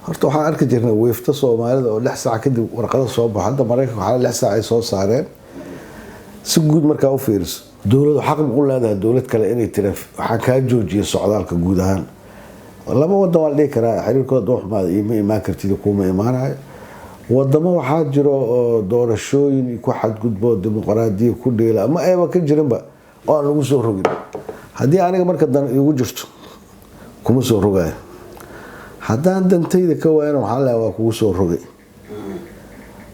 Horta waxaan arki jirnay wiifta Soomaalida oo 6 saac kadib warqada soo baxo. Hadda Maraykanka waxaa 6 saac ay soo saareen. Si guud markaa u fiiriso, dowladu xaq ma u leedahay dowlad kale inay tira waxaan kaa joojiya socdaalka? Guud ahaan laba wadan waa la dhihi karaa xiriirkooda doo xumaada, ima imaan kartid, kuma imaanayo. Wadamo waxaa jiro oo doorashooyin ku xadgudbo, dimuqraadiya ku dheela ama ayba ka jirinba oo aan lagu soo rogin. Haddii aniga marka dan igu jirto, kuma soo rogayo. Haddaan dantayda ka waayana, waxaan leeyahay waa kugu soo rogay.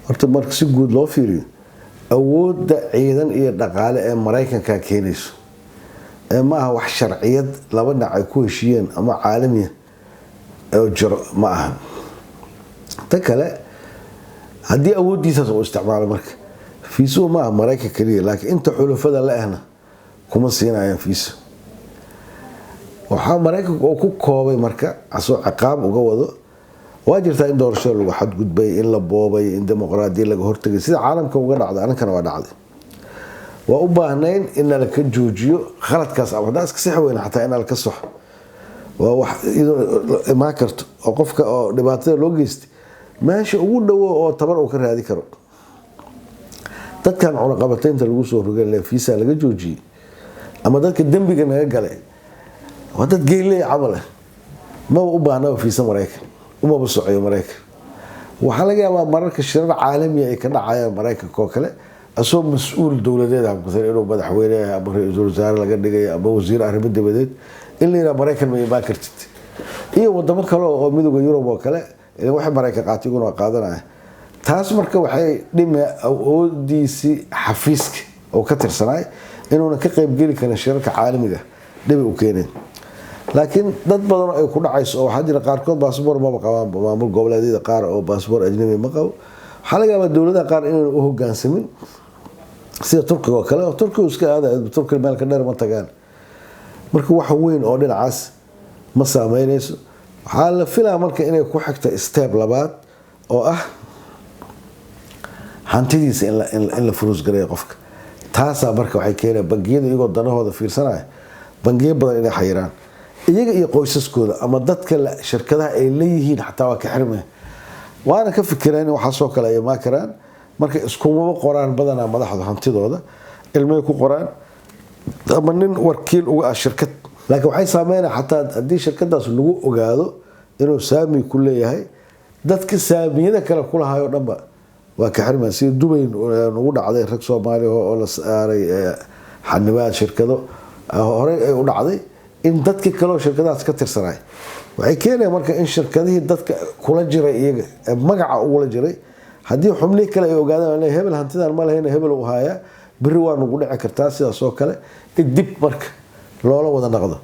Horta marka si guud loo fiiriyo, awoodda ciidan iyo dhaqaale ee Maraykanka keenayso ee ma aha wax sharciyad laba dhinac ay ku heshiiyeen ama caalamiya oo jiro ma aha. Ta kale, haddii awooddiisaas uu isticmaalo, marka fiisuhu ma aha Maraykan keliya, laakiin inta xulafada la ahna kuma siinayaan fiisa. Waxaa Maraykanku uu ku koobay marka asoo ciqaab uga wado, waa jirtaa in doorashada lagu xadgudbay, in la boobay, in dimuqraadiya laga hortagay, sida caalamka uga dhacday, arrinkana waa dhacday. Waa u baahnayn in nalaka joojiyo khaladkaas ama haddaan iska sixi weyna xataa in nalaka soxo. Waa wax iyadoo imaan karto oo qofka oo dhibaatada loo geystay meesha ugu dhowo oo tabar uu ka raadi karo. Dadkan cunaqabataynta lagu soo rogay le fiisa laga joojiyey ama dadka dembiga naga galay waa dad geeley camal ah, maba u baahnaba fiisa Maraykan, umaba socoyo Maraykan. Waxaa laga yaabaa mararka shirar caalamiya ay ka dhacayaan Maraykanka oo kale, asoo mas-uul dowladeed ah, masalan inuu madaxweyne ama ra-iisul wasaare laga dhigay ama wasiir arrimo dibadeed, in la yidhaha Maraykan ma imaan kartid, iyo wadamo kale oo Midowga Yurub oo kale, waxay Maraykan qaatay iguna waa qaadanaya. Taas marka waxay dhime awoodiisii xafiiska oo ka tirsanaay inuuna ka qaybgeli karin shirarka caalamiga, dhibi u keeneen. Laakiin dad badan oo ay ku dhacayso oo waxaa jira, qaarkood baasboor maba qabaan, maamul goboleedyada qaar oo baasboor ajnabi ma qabo. Waxaa laga yaabaa dowladaha qaar inayna u hogaansamin, sida Turkiga oo kale, oo Turkiga iska aadayo, Turkiga meel ka dheer ma tagaan. Marka wax weyn oo dhinacaas ma saameynayso. Waxaa la filaa marka inay ku xigto step labaad oo ah hantidiisa in la freeze gareeyo qofka. Taasaa marka waxay keenaya bangiyada iyagoo danahooda fiirsanaya, bangiyo badan inay xayiraan iyaga iyo qoysaskooda ama dadka shirkadaha ay leeyihiin xataa waa ka xirmaya. Waana ka fikireen in waxaasoo kale ay imaan karaan. Marka iskumaba qoraan badanaa madaxdu hantidooda, ilmay ku qoraan ama nin wakiil uga ah shirkad. Laakiin waxay saameynaya xataa haddii shirkadaas lagu ogaado inuu saami ku leeyahay, dadka saamiyada kale kulahayo dhanba waa ka xirmaya, sida Dubay nagu dhacday, rag Soomaaliya oo la saaray xanibaad shirkado horey ay u dhacday in dadkii kaleo shirkadahaas ka tirsanay. Waxay keenaya marka in shirkadihii dadka kula jiray iyaga ee magaca ugula jiray, haddii xubnihii kale ay ogaadaan hebel hantidan ma lahayn, hebel uu haayaa, berri waa nagu dhici kartaa sidaas oo kale in dib marka loola wada dhaqdo.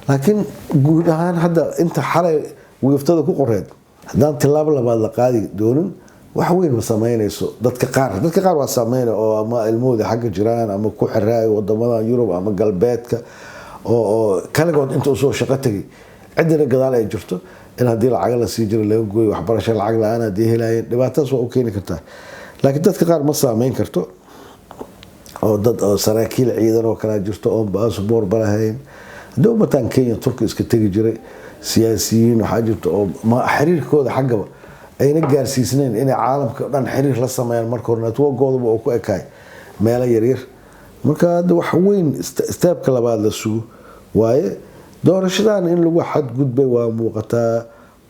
Laakiin guud ahaan hadda inta xalay wiiftada ku qoreed, haddaan tilaabo labaad la qaadi doonin, wax weyn ma sameynayso. Dadka qaar waa saameyna oo ama ilmahooda xagga jiraan ama ku xiraayo wadamada Yurub ama galbeedka oo kaligood inta usoo shaqo tegay, ciddina gadaal ay jirto, in haddii lacaga la sii jiro laga gooyo, waxbarasho lacag la-aan haddii helaayeen, dhibaatadaas waa u keeni kartaa. Laakiin dadka qaar ma saameyn karto, oo dad oo saraakiil ciidan oo kalaa jirto oon baasboor balahayn, haddii u bataan Kenya, Turki iska tegi jiray. Siyaasiyiin waxaa jirta oo xiriirkooda xaggaba ayna gaarsiisnayn inay caalamka dhan xiriir la sameeyaan, marka hore networkooduba uu ku ekaay meelo yaryar. Marka hadda wax weyn stepka labaad la sugo waaye. Doorashadan in lagu xadgudbay waa muuqataa.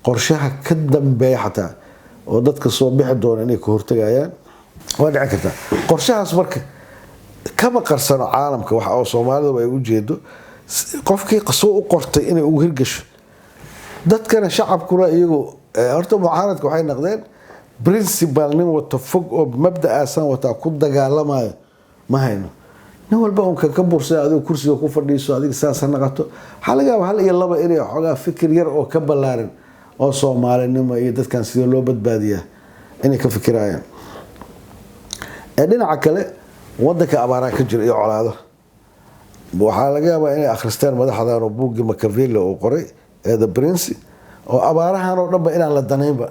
Qorshaha ka dambeeya xataa oo dadka soo bixi doona inay ka hortagayaan waa dhici kartaa. Qorshahaas marka kama qarsano caalamka, wax oo Soomaaliduba ay u jeedo qofkii soo u qortay inay ugu hirgasho. Dadkana shacabkuna iyagu horta mucaaradka waxay noqdeen principle nin wato fog oo mabda'aasan wataa ku dagaalamayo ma hayno. Nin walba un ka bursay, adiga kursiga ku fadhiiso, adiga saas ha naqato. Waxaa laga yaaba hal iyo laba inay xoogaa fikir yar oo ka ballaaran oo Soomaalinimo iyo dadkan sidee loo badbaadiyaa inay ka fikirayaan. Ee dhinaca kale, wadanka abaaraa ka jira iyo colaado. Waxaa laga yaabaa inay akhristeen madaxdan oo buuggii Machiavelli uu qoray ee The Prince, oo abaarahan oo dhanba inaan la danaynba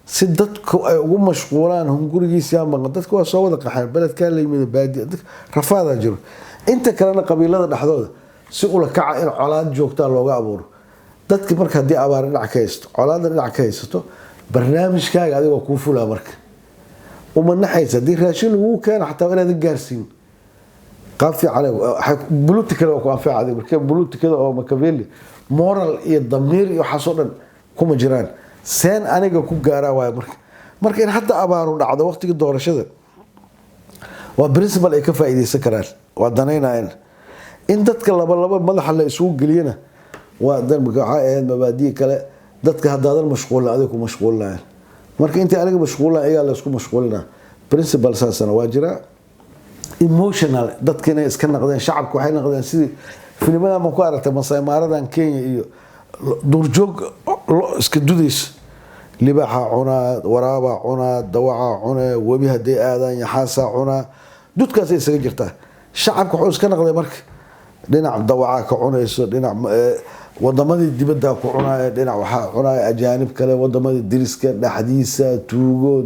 si dadku ay ugu mashquulaan hungurigiisa maqan. Dadku waa soo wada qaxeen, beledkaa la yimid, baadi rafaadaa jiro. Inta kalena qabiilada dhexdooda si ula kaca in colaad joogtaa looga abuuro. Dadki marka haddii abaar dhinac ka haysto, colaadda dhinac ka haysato, barnaamijkaaga adiga waa kuu fulaa. Marka uma naxaysa haddii raashin lagugu keeno, xataa inaadan gaarsiin qaab fiican political waa ku anfaca adiga. Marka politicada oo Machiavelli, moral iyo damiir iyo waxaasoo dhan kuma jiraan. Seen aniga ku gaaraa waayo. Marka in hadda abaaru dhacdo waqtigii doorashada waa principle ay ka faa'iideysan karaan, waa danaynayaan. In dadka laba laba madaxa la isugu geliyana waa dan. Waxay ahayd mabaadii kale. Dadka haddaadan mashquulin, adiga ku mashquulinayaan. Marka intii aniga mashquulina, iyagaa la isku mashquulina. Principle saasana waa jiraa. Emotional dadka inay iska naqdeen, shacabka waxay naqdeen sidii filimada ma ku aragtay Masaymaaradan Kenya iyo duurjoog, lo iska dudaysa, libaaxa cunaa, waraabaa cunaa, dawacaa cunee, webi hadday aadaan yaxaasaa cunaa, dudkaasay isaga jirtaa. Shacabka wuxuu iska naqday marka dhinac dawacaa ka cunayso, dhinac wadamadii dibadda ku cunaya, dhinac waxaa cunaya ajaanib kale, wadamadii diriska dhexdiisa, tuugo,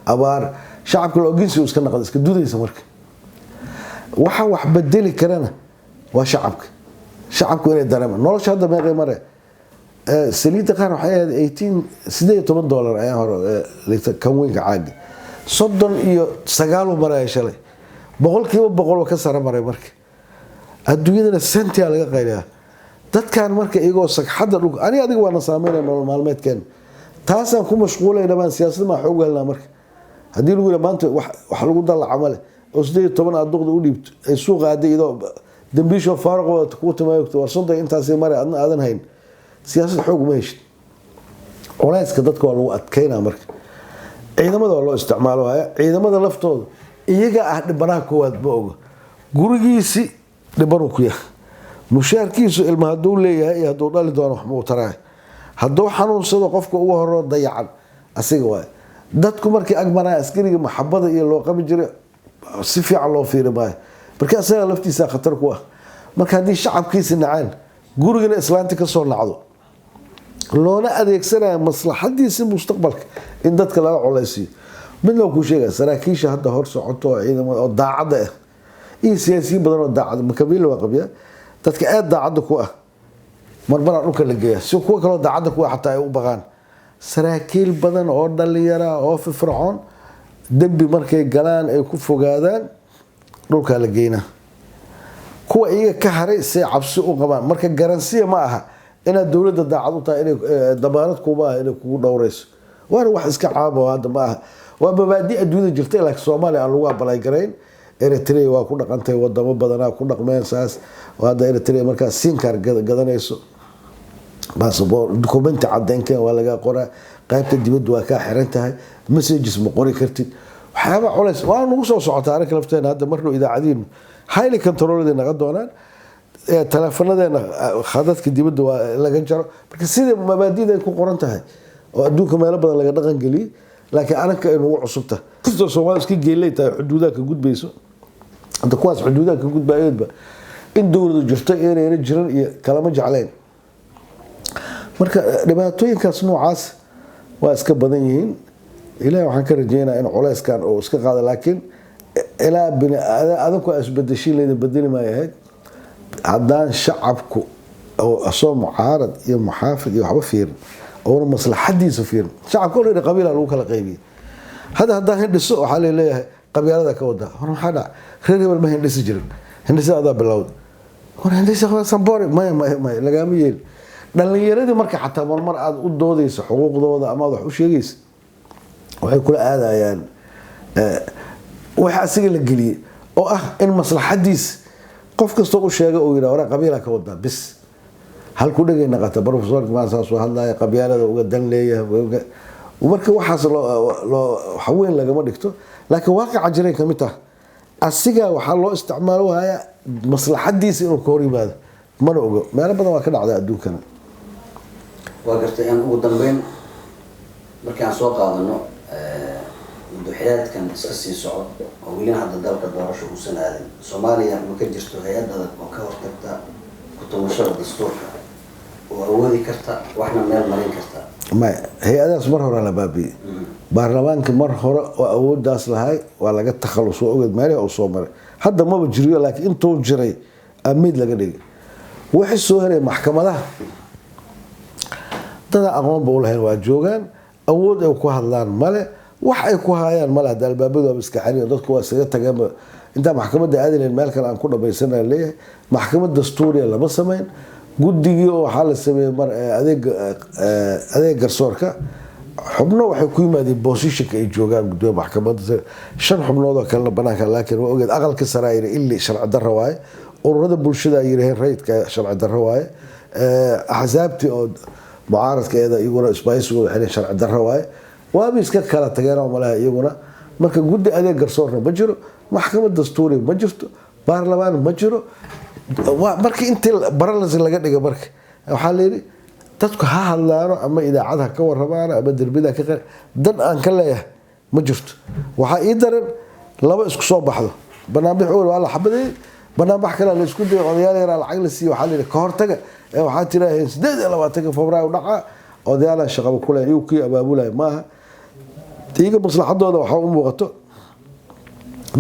abaar. Shacabka looginsi iska naqday, iska dudaysa. Marka waxa wax bedeli karana waa shacabka. Shacabku inay dareemaan nolosha hadda meeqay mare. Saliidda qaar waxay ahayd 18, $18 ayaa hore kan weynka caaga, 39 maraya shalay, 100% ka sare maray. Marka adduunyadana sentia laga qayliyaa. Dadkan marka iyagoo sagxadda dhulka, aniga adiga waana saameynaya nolol maalmeedkeena, taasaan ku mashquulayna baan siyaasad maa xoog helnaa. Marka haddii lagu yidhaha maanta wax lagu dalaca male oo 18 aad duqda u dhiibto, ay suuqa aaday iyadoo dambiishoo faaruq wadata kuu timaayogto, war 30 intaasii mare, adna aadan hayn, siyaasad xoog uma heshid. Culayska dadka waa lagu adkeynaa. Marka ciidamada waa loo isticmaalo haya. Ciidamada laftooda iyaga ah dhibanaha koowaad. Ma oga gurigiisi dhibanuu ku yahay, mushaarkiisu, ilma hadduu leeyahay iyo hadduu dhali doono wax muu taraay. Hadduu xanuunsado, qofka ugu horoo dayacan asiga waay. Dadku markay ag maraan askariga, maxabada iyo loo qabi jiray si fiican loo fiiri maayo, marka asaga laftiisa khatar ku ah. Marka haddii shacabkiisi nacaan, gurigana islaanti kasoo nacdo, loona adeegsanaya maslaxadiisi mustaqbalka in dadka lala colaysiiyo. Midna waa kuu sheegaya, saraakiisha hadda hor socoto oo ciidamada oo daacadda ah iyo siyaasiyiin badan oo daacad makabiila waa qabyaa, dadka aada daacadda ku ah marmaraa dhulka la geeya si kuwa kaloo daacadda ku ah xataa ay u baqaan. Saraakiil badan oo dhalinyara oo firfircoon, dembi markay galaan ay ku fogaadaan, dhulkaa la geynaa. Kuwa iyaga ka haray say cabsi u qabaan. Marka garansiya ma aha inaad dowladda daacad u tahay inay damaanad kuma aha inay kugu dhowrayso. Waana wax iska caamo hadda ma aha, waa mabaadi adduunyada jirtay, laakiin Soomaaliya aan lagu apply garayn. Eritrea waa ku dhaqantay, wadamo badanaa ku dhaqmeen saas. Hadda Eritrea markaa SIM card gadanayso, basaboor, documenti cadeynkeen waa laga qoraa, qaybta dibadda waa kaa xiran tahay, messages ma qori kartid. Waxyaaba culays waa nagu soo socotaa arrinka lafteena. Hadda marnuu idaacadiinu highly controlled naga doonaan, taleefanadeena khadadka dibadda waa laga jaro. Marka sida mabaadida ay ku qoran tahay oo adduunka meelo badan laga dhaqan geliyey, laakiin anaka ay nagu cusubta kastoo Soomaali iska geelay tahay, xuduudaha ka gudbayso. Hadda kuwaas xuduudaha ka gudbayoodba in dowladu jirto inayna jiran iyo kalama jeclayn. Marka dhibaatooyinkaas noocaas waa iska badan yihiin. Ilahi waxaan ka rajeynaya in culeyskan uu iska qaado, laakiin ilaa bini adinku isbedeshiin laydin bedeli maayahayd. Haddaan shacabku oo asoo mucaarad iyo muxaafid iyo waxba fiirin, oona maslaxadiisa fiirin, shacabka already qabiila lagu kala qaybiyey. Hadda haddaan hindhiso, waxaa laleeyahay qabyaalada ka wadaa. Hor maxaa dhac? Reer hebel ma hindhisi jirin, hindhisa adaa bilowda. Hor hindhisa sambore, maya maya maya, lagaama yeeli. Dhalinyaradii marka xataa marmar aada u doodaysa xuquuqdooda ama aad wax u sheegaysa, waxay kula aadayaan waxa asiga la geliyey oo ah in maslaxadiis qof kastoo u sheega uu yidhaha, waraa qabiila ka wadaa bis halku dhegay naqata. Professorka maa saas u hadlaya, qabyaalada uga dan leeyahay. Marka waxaas loo wax weyn lagama dhigto, laakiin waaqica jiray kamid taha. Asiga waxaa loo isticmaalo hayaa maslaxadiisa inuu ka hor yimaado, mana ogo. Meelo badan waa ka dhacda adduunkana. Waa gartay. Aan ugu dambeyn markii aan soo qaadano muddoxileedkan iska sii socdo oo welina hadda dalka doorasho uusan aadin, Soomaaliya ma ka jirto hay-ad adag oo ka hortagta ku-tumashada dastuurka oo awoodi karta waxna meel marin karta? Maya, hay-adaas mar hore la baabi'iyey. Baarlamaanka mar hore oo awooddaas lahay waa laga takhalus. Waa ogeed meelihii uu soo maray. Hadda maba jiriyo, laakiin intuu jiray amiid laga dhigay. Wixii soo helay maxkamadaha. Dada aqoonba u lahayn waa joogaan, awood ay ku hadlaan male, wax ay ku haayaan male. Hadda albaabadu waaba iska xariin, dadku waa iskaga tageenba. Intaa maxkamadda aadi lahayn, meel kale aan ku dhamaysana leeyahay. Maxkamad dastuuriya lama samayn. Guddigii oo waxaa la sameeyey mar adeeg garsoorka, xubno waxay ku yimaadeen positionka ay joogaan gudoomiya maxkamadda, shan xubnood oo kalena banaanka. Laakiin waa ogeed, aqalka sare yiri illi sharci darro waaye, ururada bulshada ay yiraheen rayidka sharci darro waaye, axsaabtii oo mucaaradka eeda iyaguna isbahaysigooda waxay leeyihiin sharci darro waaye. Waaba iska kala tageen oo malaha iyaguna. Marka guddi adeeg garsoorna ma jiro, maxkamad dastuuri ma jirto, baarlamaan ma jiro. Marka intii paralysis laga dhiga, marka waxaa la yidhi dadku ha hadlaano ama idaacad ha ka warramaan ama derbida ka qar. Dan aan ka leeyahay ma jirto. Waxaa ii daran laba isku soo baxdo banaanbax awel waa la xabadeeyey, banaanbax kale la isku dayay, odayaal yaraa lacag la siiyey. Waxaa la yidhi ka hortaga ee waxaa tiraaheen 28-ka Febraayo dhaca. Odayaalaan shaqaba ku leeyahay, iyagu kii abaabulaya maaha, iyaga maslaxadooda waxaa u muuqato.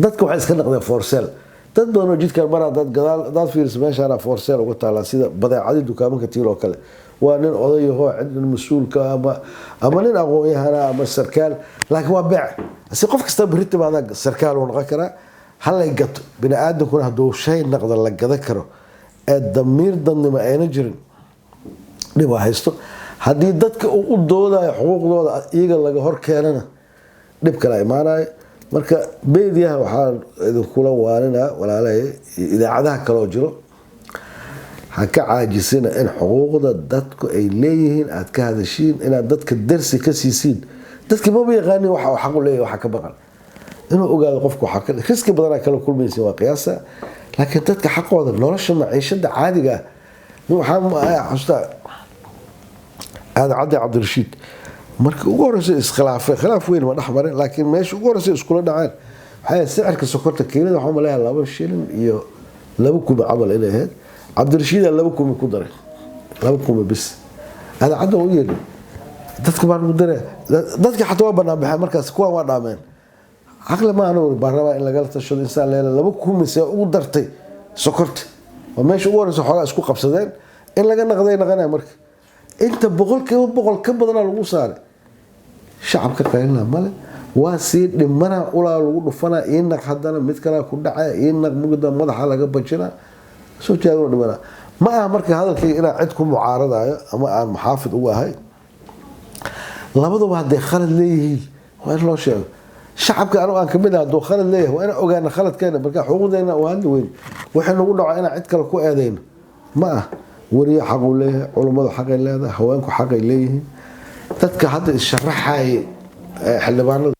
Dadka waxay iska naqdeen for sale. Dad badan oo jidkan maraa, dad gadaal hadaad fiiriso, meeshaana for sale uga taalaa, sida badeecadii dukaamanka tiil oo kale. Waa nin odayahoo cid mas-uulka ama nin aqoon-yahana ama sarkaal, laakiin waa beec. Si qof kasta berri timaada sarkaal uu noqon karaa, halay gato. Bini aadamkuna hadduu shay naqdo la gadan karo ee damiir dadnimo ayna jirin, dhib waa haysto. Haddii dadka uu u doodayo xuquuqdooda iyaga laga hor keenana, dhib kala imaanayo. Marka meediyaha waxaan idinkula waaninaa, walaalahay, iyo idaacadaha kaloo jiro, ha ka caajisina in xuquuqda dadku ay leeyihiin aad ka hadashiin, inaad dadka darsi ka siisiin. Dadki maba yaqaanin waxa uu xaq u leeyahay, waxa ka baqan inuu ogaado qofku. Waxaa ka riski badanaa kala kulmaysin, waa qiyaasa. Laakiin dadka xaqooda, nolosha maciishada caadiga ah, waxaan xasuustaa Aadan Caddi Cabdirashiid markii ugu horreysay iskhilaafay. Khilaaf weyn ma dhex marin, laakiin meesha ugu horreysay iskula dhaceen waxay ahayd sicirka sokorta kiilada. Waxaan maleeyahay 2 shilin iyo 2 kumi camal inay ahayd. Cabdirashiidaa 2 kumi ku daray, 2 kumi bis. Aadan Caddi waa u yeedhi, dadka baan ugu daray, dadka xataa waa banaan baxeen markaas, kuwaan waa dhaameen. Caqli ma ahna baarlamaan in lagala tashado insaan leela 2 kumi see ugu dartay sokorta. Waa meesha ugu horreysa xoogaa isku qabsadeen, in laga naqday naqanaya. Marka inta 100% ka badanaa lagu saaray, shacabka qaylina male, waa sii dhimana, ulaa lagu dhufanaa, ii naq, haddana mid kalea ku dhacaya, ii naq, mugda madaxa laga bajinaa, soo taagano dhimana. Ma aha marka hadalkayga inaan cid ku mucaaradayo ama aan muxaafid ugu ahay. Labaduba hadday khalad leeyihiin waa in loo sheego shacabka. Anigu aan kamid ah, hadduu khalad leeyahay waa inaan ogaana khaladkeena. Marka xuquuqdeena waa hadli weyn, wixii nagu dhaco inaan cid kale ku eedeyno ma ah. Weriye xaquu leeyahay, culummadu xaqay leedahay, haweenku xaqay leeyihiin, dadka hadda issharaxay, xildhibaanadu.